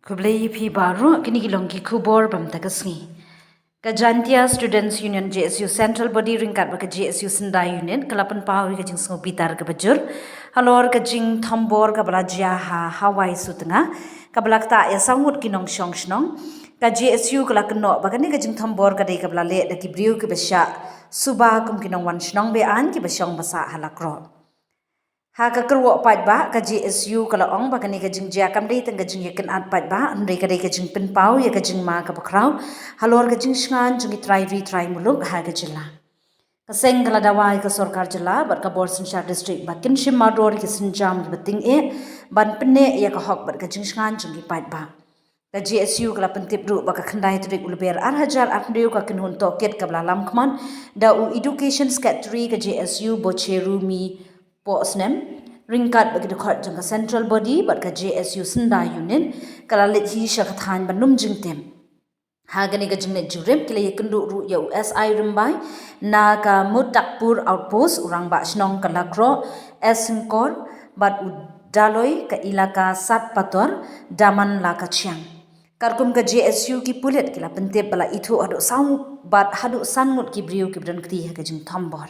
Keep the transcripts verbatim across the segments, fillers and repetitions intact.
Khublei ïa phi baroh, kine ki long ki khubor bam ta ka sngi. Ka Jaintia Students Union J S U Central Body ryngkat bad ka J S U Syndah Unit ka la pynpaw ïa ka jingsngewbitar kaba jur halor ka jingthombor kaba la jia ha Hawaii Sutnga, kaba la ktah ïa saw ngut ki nongshong shnong. Ka J S U ka la kynnoh ba kane ka jingthombor ka dei kaba la leh da ki briew kiba shah suba kum ki nongwan shnong be-aiñ kiba shong ba sah ha Lakroh. Ha ka kyrwoh paidbah, ka J S U ka la ong ba kane ka jingjia kam dei tang ka jingïakynad paidbah, hynrei ka dei ka jingpynpaw ïa ka jingma kaba khraw halor ka jingshngaiñ jong ki trai ri trai muluk ha ka jylla. Ka seng ka la dawa ïa ka sorkar jylla bad ka bor synshar district ba kin shim mardor ïa ki sienjam kiba tyngeh ban pynneh ïa ka hok bad ka jingshngaiñ jong ki paidbah. Ka J S U ka la pyntip ruh ba ka khyndai tarik u Lber ar hajar arphew ka kynhun tohkit kaba la lam khmat da u Education Secretary ka J S U Bocherumi Pohsnem ryngkat bad ki dkhot jong ka Central Body bad ka J S U Syndah Unit ka la leit hi sha ka thaiñ ban ym jingtip. Ha kane ka jingleit jingrim ki la ïakynduh ruh ïa u S I Rymbai na ka Mutakpur Outpost, u rangbah shnong ka Lakroh S Syngkor bad u Daloi ka Elaka Satpator, Daman Lakachiang. Katkum ka J S U, ki pulit ki la pyntip ba la ithuh haduh saw bad haduh san ngut ki briew kiba don kti ha ka jingthombor.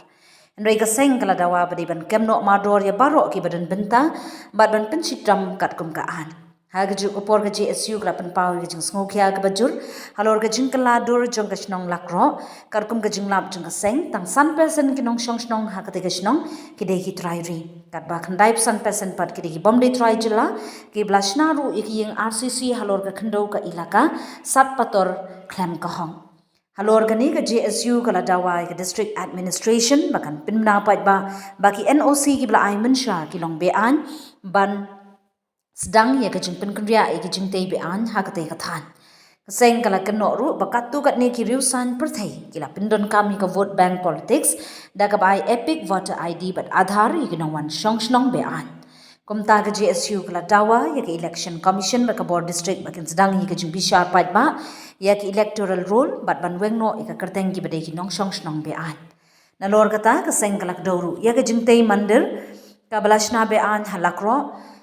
Hynrei ka seng ka la dawa ba dei ban kem noh mardor ïa baroh kiba don bynta bad ban pynshitom katkum ka aiñ. Ha kajuh ka por ka J S U ka la pynpaw ïa ka jingsngewkhia kaba jur halor ka jingkylla dur jong ka shnong Lakroh. Katkum ka jinglap jong ka seng, tang san percent ki nongshong shnong ha katei ka shnong ki dei ki trai ri, katba khyndai phew san percent pat ki dei ki bym dei trai jylla kiba la shna ruh ïa ka ïing R C C halor ka khyndew ka Elaka Satpator khlem ka hok. Halor kane ka J S U ka la dawa ïa ka District Administration ba kan pynbna paidbah ba ki N O C kiba la ai mynsha ki long be-aiñ ban sdang ïa ka jingpynkynriah ïa ki jingtei be-aiñ ha katei ka thaiñ. Ka seng ka la kynnoh ruh ba katto katne ki riew saiñ pyrthei ki la pyndonkam ïa ka vote bank politics da kaba ai EPIC, voter I D bad Aadhaar ïa ki nongwan shong shnong be-aiñ. Kumta ka J S U ka la dawa ïa ka Election Commission bad ka bor district ba kin sdang ïa ka jingbishar paidbah ïa ka electoral roll bad ban weng noh ïa ka kyrteng kiba dei ki nongshong shnong be-aiñ. Nalor kata, ka seng ka la kdew ruh ïa ka jingtei mandir kaba la shna be-aiñ ha Lakroh,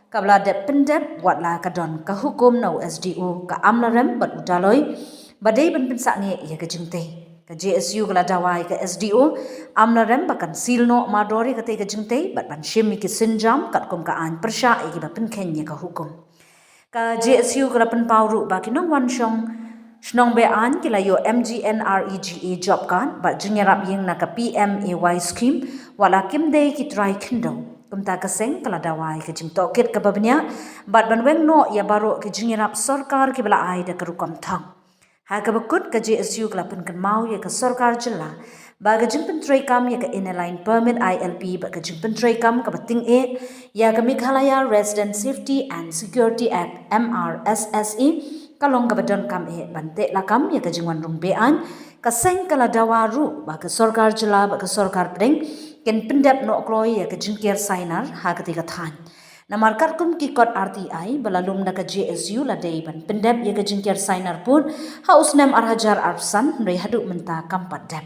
kaba la dep pyndep wat la ka don ka hukum na u S D O ka Amlarem bad u Daloi ba dei ban pynsangeh ïa ka jingtei. Ka J S U ka la dawa ïa ka S D O Amlarem ba kan seal noh mardor ïa katei ka jingtei bad ban shim ïa ki sienjam katkum ka aiñ pyrshah ïa kiba pynkheiñ ïa ka hukum. Ka J S U ka la pynpaw ruh ba ki nongwan shong shnong be-aiñ ki la ïoh M G N R E G A job card bad jingïarap ïing na ka P M A Y scheme wat la kim dei ki trai khyndew. Kumta ka seng ka la dawa ïa ka jingtohkit kaba bniah bad ban weng noh ïa baroh ki jingïarap sorkar kiba la ai da ka rukom thong. Ha kaba kut, ka J S U ka la pynkynmaw ïa ka sorkar jylla ba ka jingpyntreikam ïa ka Inner Line Permit, I L P, bad ka jingpyntreikam kaba tyngeh ïa ka Meghalaya Resident Safety and Security Act, M R S S A, ka long kaba donkam eh ban teh lakam ïa ka jingwan rung be-aiñ. Ka seng ka la dawa ruh ba ka sorkar jylla bad ka sorkar pdeng kin pyndep noh kloi ïa ka jingker sainar ha katei ka thaiñ. Namar katkum ki kot R T I ba la lum da ka J S U, la dei ban pyndep ïa ka jingker sainar pud ha u snem ar hajar arphew san, hynrei haduh mynta kam pat dep.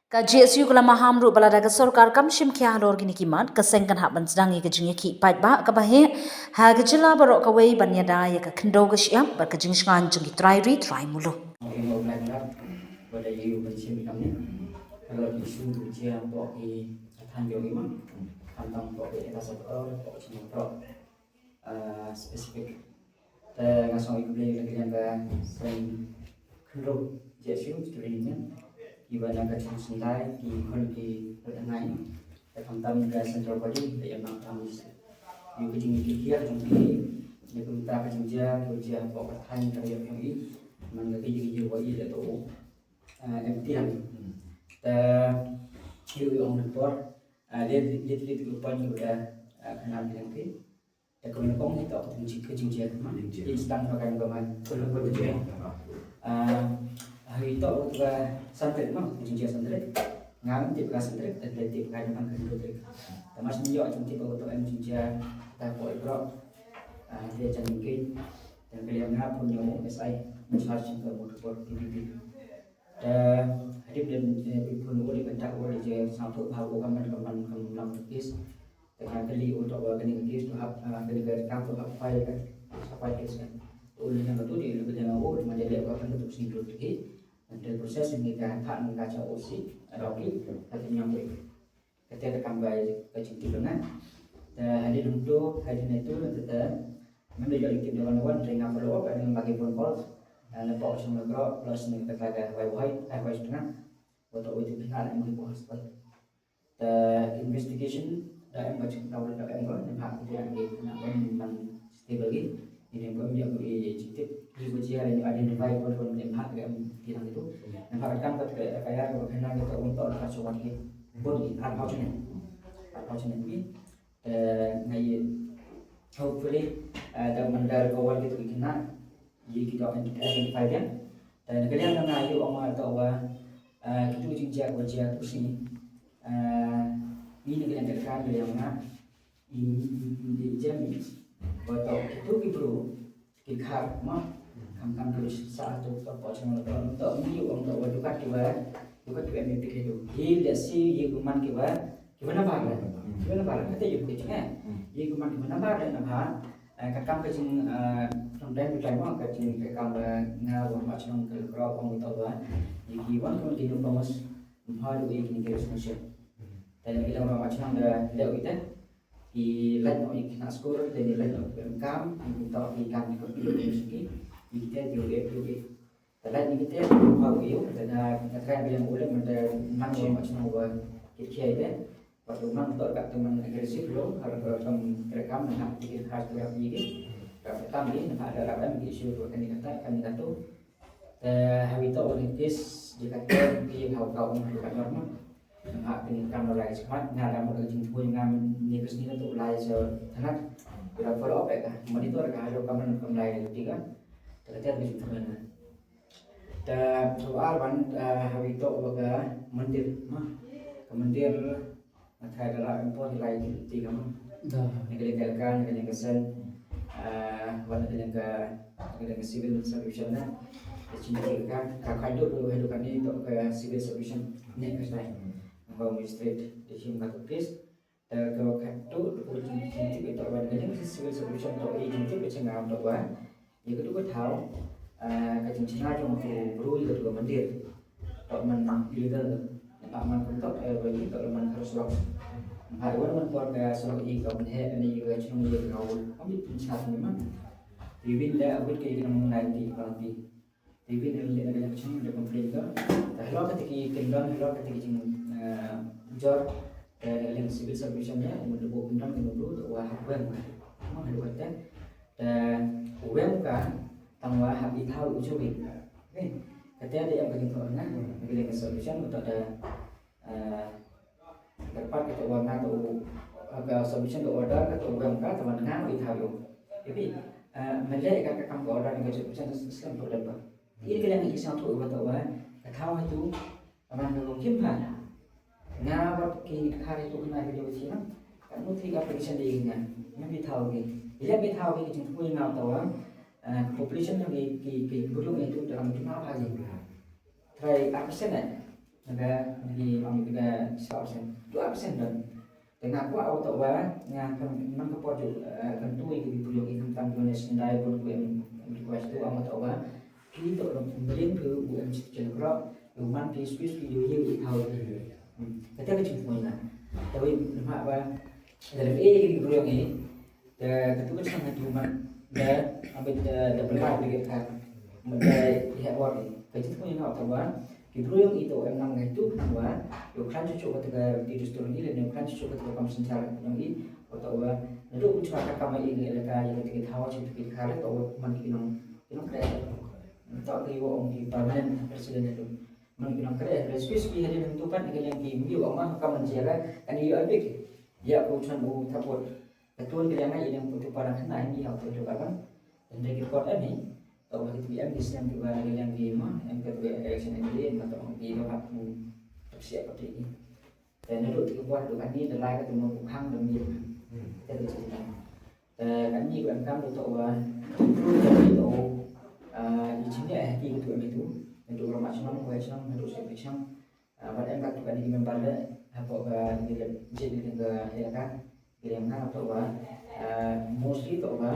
Ka J S U ka la maham ruh ba lada ka sorkar kam shim khia halor kine ki mat, ka seng kan hap ban sdang ïa ka jingïakhih paidbah kaba heh ha ka jylla baroh kawei ban ïada ïa ka khyndew ka shyiap bad ka jingshngaiñ jong ki trai ri trai muluk. Khamtam hapoh ki area sector, hapoh ki shnong, hapoh specific. Te nga sngew ïa khublei ïa ka liang ka seng khyndew J S U Student Union, kiba na ka Jong Syndah ki khun ki rit ha ngai. Te khamtam ka Central Body, te ïa ma ka ïa ka jingkyrkieh jong ki, ïa ka bynta ka jingjia, ka jia hapoh ka thaiñ ka ïa ka jong i, man ka ki jingïa wa i la to. Ah, em tiang. Ta ïu ïu ong por. Ah, dia dia dia tu por juga ah, kenal dengan ke. Ta kau nak kong kita aku tunjuk ke jingja. Jingja. Instan pakai gomai. Kalau kau jingja. Ah, hari tu aku juga santri mah, jingja santri. Ngang tip ka santri, dan tip ka depan ke dua trik. Tamas ni yo jingja aku tu em jingja. Ta ko bro. Ah, dia jangan mungkin. Dan kalian ngap punya S I. Mencari cinta buat buat P D P. Te hadien ba dei pynphone u dei ban tap u dei je sngewthuh ba u kam ban kam ban kam lang case. Te ka kali u tok ba kane ka case to hap, ah, kane ka kam to hap file ka, hap file case ka. U leh na ka tu di leh ka jong u man de leh ka kan ka tu sing tu ki. Ngan te process ngi ka tha ngi ka cha O C. Ado ki ka tu nyam ki. Ka te ka kam bai ka jingtip na. Te hadien nang tu hadien nang tu na te te. Mem de jot jingtip de wan wan te nga follow up hadien ba ki phone call. Na le pok sing le kro plus ngi ka ka wai wai ai wai sing na. Wa to wai tu ki na le ngi ko hospital. Te investigation da em ba jingtau da em ba ne ba ki jingtau ki na ba man stable ki. Ini ba em ïa ki jingtip ki ba jia da identify ko ko ne ba ki em ki nang itu. Ne ba ka kam ka ka ya ko ka na ki to un to ka so wan ki. Bon ki ar pau chene. Ar pau chene ki. Te ngai hopefully da man da ko wan ki to ki na. Ïa ki to identify biang. Te na ka liang nga ïa ong ma to wa ki tu jingjia ko jia tu si. Ni na ka liang ka ka liang nga. I i jam ni. Ba to ki tu ki bru ki khar ma. Kam kam tu sa tu to po chang to to ni ong to wa dukat ki wa dukat ki wa ni ti ki tu. Hi le si ïa ku man ki wa ki wa na ba la. Ki wa na ba la ka te ïa ku ki chang. Ïa ku man ki wa na ba la na ba. Ka kam ka jing nongdem ka jing ka kam ba nga wa ma chnong ka kro kong to ba. Ki wan ko ki no pamos mha du ki ni ke solution. Te ki long ma chnong da da wi te. Ki lait no ki na skur te ni lait no ki kam ki to ki kam ki ko ki ki ki te ki ki ki. Te lait ni ki te mha wi te na ka ka biang u le man te nang wa ma chnong wa ki ki te. Wat tu man to ka tu man aggressive lo har ka kam rekam na ki khas tu ki ki. Ka tam ni na ada rakan ki issue tu kan ni kata kan ni kata. Te hawi to ni tis di kata ki hau kau ni ka normal. Nga pini kam lo lai semat nga da mo jing thui nga ni kes ni tu lai se thanak. Ila follow up ka monitor ka halo kam kam lai ni tiga. Te ka jing thui nga. Te soal ban hawi to ka mandir ma. Ka mandir Nga thai da la import lai ti kam. Da. Nga ka liang ka ka nga ka liang ka sen. Wan nga ka liang ka nga ka liang ka civil service na. Ka chin ti ka ka ka do do hadu kani to ka civil service ne ka sai. Nga magistrate de shim ka to case. Da ka ka to ko chin ti ka to wan ka liang civil service to i chin ti ka chin ngam to wan. Ïa ka tu ka thaw ka jingchna jong u bru ïa ka tu ka mandir. Tok man illegal. Tok man kum tok eh ba ïa tok man kar slok. Ba wan man por ka slok ïa ka man he ani ïa ka chnong ïa ka ul. Am ïa pynchap ni man. Ïa win da win ka ïa ka nang nai ti ka ti. Ïa win ani ïa ka chnong da complain ka. Da hlo ka ti ki kyndon hlo ka ti ki jing jor. Ka ïa ka civil service ïa u da bu kyndon ka bru wa hap wan. Ma hap wan. Te u weng ka tang wa hap i thaw u chuwi. Ka te da em ka jingthoh nga ka le ka solution ka da dapat ka wa nga to ka solution ka order ka to weng ka tang wa nga i thaw u. Tapi mele ka ka kam ka order ka solution ka slem to da ba. Ini ka le nga i sang to wa to wa ka thaw tu. Aman ka kim pha. Nga ba ki khari tu kena ki jawab sina. Ka nu thik application di nga. Nga bi thaw ki. Ila bi thaw ki jing thui nga tawa. Population ki ki ki budung itu dalam jumlah apa ki. Try apa persen eh. Naga di am kita sepuluh persen. Dua persen dan. Te nga kwah u tawwa nga kan man ka por ju kan tu i ki briew i kan tam ju ne sindai bun ku em request tu u tawwa ki to ro mring ku u em chit chen kro u man ki squeeze ki ju i thaw ki. Kata ka jingpoi na tawi nama ba dalam e ki briew ngi. Te ka tu ka chang ka tu man da abit da pela bi ka man da i ha bor ka jingpoi na u tawwa. Ki briew ïong i to em nang ngai tu nang wa ïoh khlaiñ chuh chuh kata ka dustur ngi lane ïoh khlaiñ chuh chuh kata ka kam synshar ïong i. Wa to wa naduh u chwa ka kam i ngi elaka ïa kata ki thaw chuh ki khar to wa man ki nong ki nong kre. To ki wa ong ki permanent resident tu man ki nong kre. Rescue sbi hadien tu pat ki ïong ki mi wa ma ka man jia ka ani ïa bik ïa ko chan u thapot. Ka tun ka ïong i dang tu pa dang khnai ni ha tu tu ka kan. Tende ki kot ani. Tau ba ki em ki snem ki ba ki liang ki ma em ka tu election M L A ma tau ki ba hap tu tak siap ka tu ni. Te na duk ki buat duk ani da lai ka tu ma ku khang da mi. Te tu cerita. Te kan ni ku em kam tu tau ba tu tu tu tu. I chini eh ki tu em tu. Na duk ramah chnong, wai chnong, na duk siap chnong. Bad em ka tu kan ni member le hapoh ka ni le jit ni ka elaka. Ki dang nga to ba mostly to ba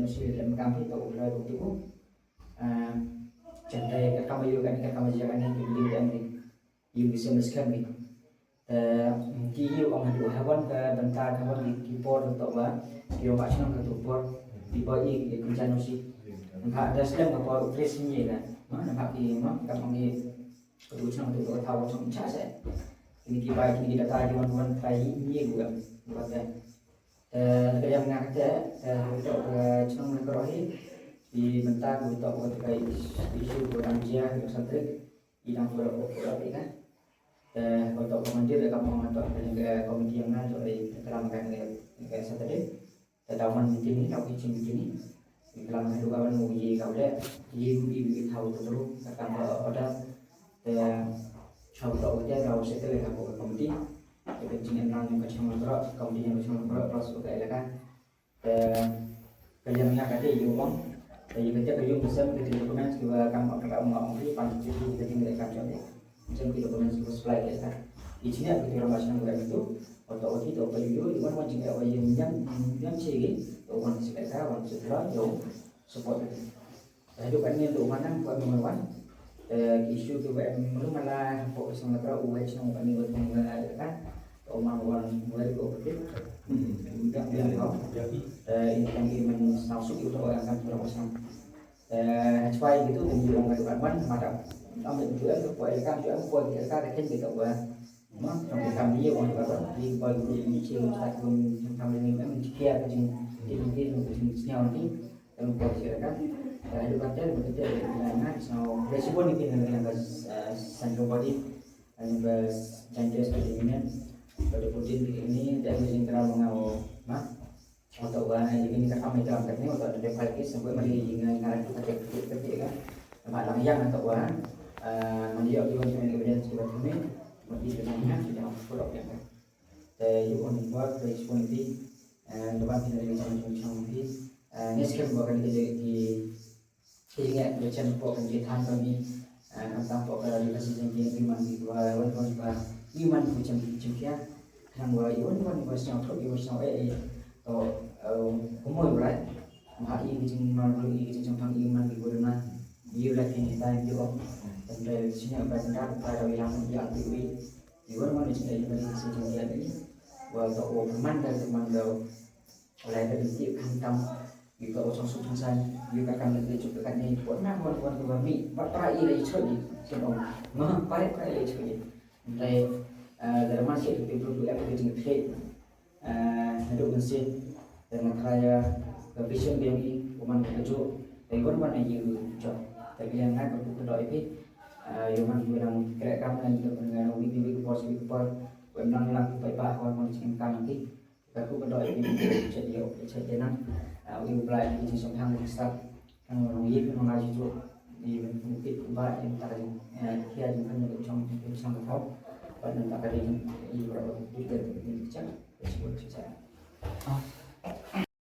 N O C lem kam hi to u lai buk tu. Chandai ka kam yu kan ka kam ja kan ki beli kan ki yu ki sem skhem ki. Te ki yu ong hadu ha wan ka bynta ka wan ki por to ba ki yu ma chnong ka tu por ki ba i ki kun N O C. Nampak da slem ka por Chris ni kan. Ma nampak ki ma ka ong ni ka tu chnong tu ka thaw chnong cha se. Ini ki bai ini ki data ki wan wan trai ni yu kan. Buat kan. Te ka yang nga kata te to ka chnong na karo hi. Di bynta ku to ka issue ku dang jia ku santrik. Idang pura pura ina. Te ko to ko mandir ka mong to ka jingga komiti yang na to ai kalam ka ka Saturday. Te dawan meeting ni daw kitchen meeting ni. Kalam ka duga ban mu ye ka ule ye mu ye ye tau tu tu ka kam order. Te chau to ka daw settle ka ko komiti. Te ka jingga nang ka chang ro komiti yang chang ro plus ka elaka. Te ka liang ïa kata ïa u ong. Te ïa kata ka ïung ka sem kata documents kiba kam ka ong ong ki pan ki ki kata ka kam jong ki. Jong ki documents kiba supply ka ka. Ki chini ka ki rama chini ka tu. Oto oti to ka ïu ïu wan wan jing ka ïa ïam ïam chi ki. To wan chi ka ka wan chi ka ïa support. Haduh katne to u Manang, u M Manang wan. Te issue tu em mulu mala ko song la u wai song kami wa tung la ka. To man wan very cooperative. Dak dia kau. Te in kan in man song su tu orang kan tu orang song. Te hachwai gitu dan di orang kan wan mata. Am tu em ko el kan tu em ko el kan kan gitu wa. Ma, trong ki kam ni ong ba ba ki ba ki ni chi ong ta kun kam ni em ki ya ka jing ki ni ki ni ki ni sñiaw ni em ko chi ka. Ka lu ka tel ka tel na na so le chi bon ni ki na ka central body and the Giant West ni ni. Ba de putin ni da ni jing kra ma. Oto ba ini ka kam ita kat ni oto ada file case sampai mari ini ngarang tu kata kata kan. Nama lang yang oto ba mari yo kiwan kiwan evidence kiwan kami mari dengan yang kita follow up yang. Te you on work responsibility and the one thing that you can do. Ni scam ba kan kita di Ki nge ki chen ko kan ki than kami. Khamtam pok ka ri ka si jingkieng i man ki ba wan wan ba i man ki jingkieng. Khnang ba i wan wan ba sñiaw thok i wan sñiaw eh eh. To kumoi brai. Ma i ki jingmar i ki jingchangphang i man ki ba duna. I la ki ni tai ki ong. Tang dai sñiaw ba tang da ba da i lang i ang ki wi. I wan wan i jingkieng i man ki si jingkieng i. Wa to o man da man da. Lai ka dei ti khamtam yu ka u chong suk chong san yu ka kam leh juk ka ni pon na pon pon ka ba mi ba pra i lei choi ni chen ong ma pa i pra i lei choi ni. Lai la ma si tu tu em ka jing khe na du kan si dan na kaya ka vision bi ni u man ka ju. Lai wan wan yu chok ta bi ngai ka ku ka doi pi yu man yu nang kre kam na yu ka ngai wi wi ka por si wi ka por wan nang nang pa pa wan wan jing kam ki. Ka ku ka doi ki chet ïoh chet ïa nang. Wi u Blai ki jingsngewthuh ki stad. Nang nong ïa ki nong ai ju i men pun pit ba in ta ka jing khia jing kan jong jong ka thok. Ba nang ta ka jing i ba ba ki ka jing chang. Ka shu chang.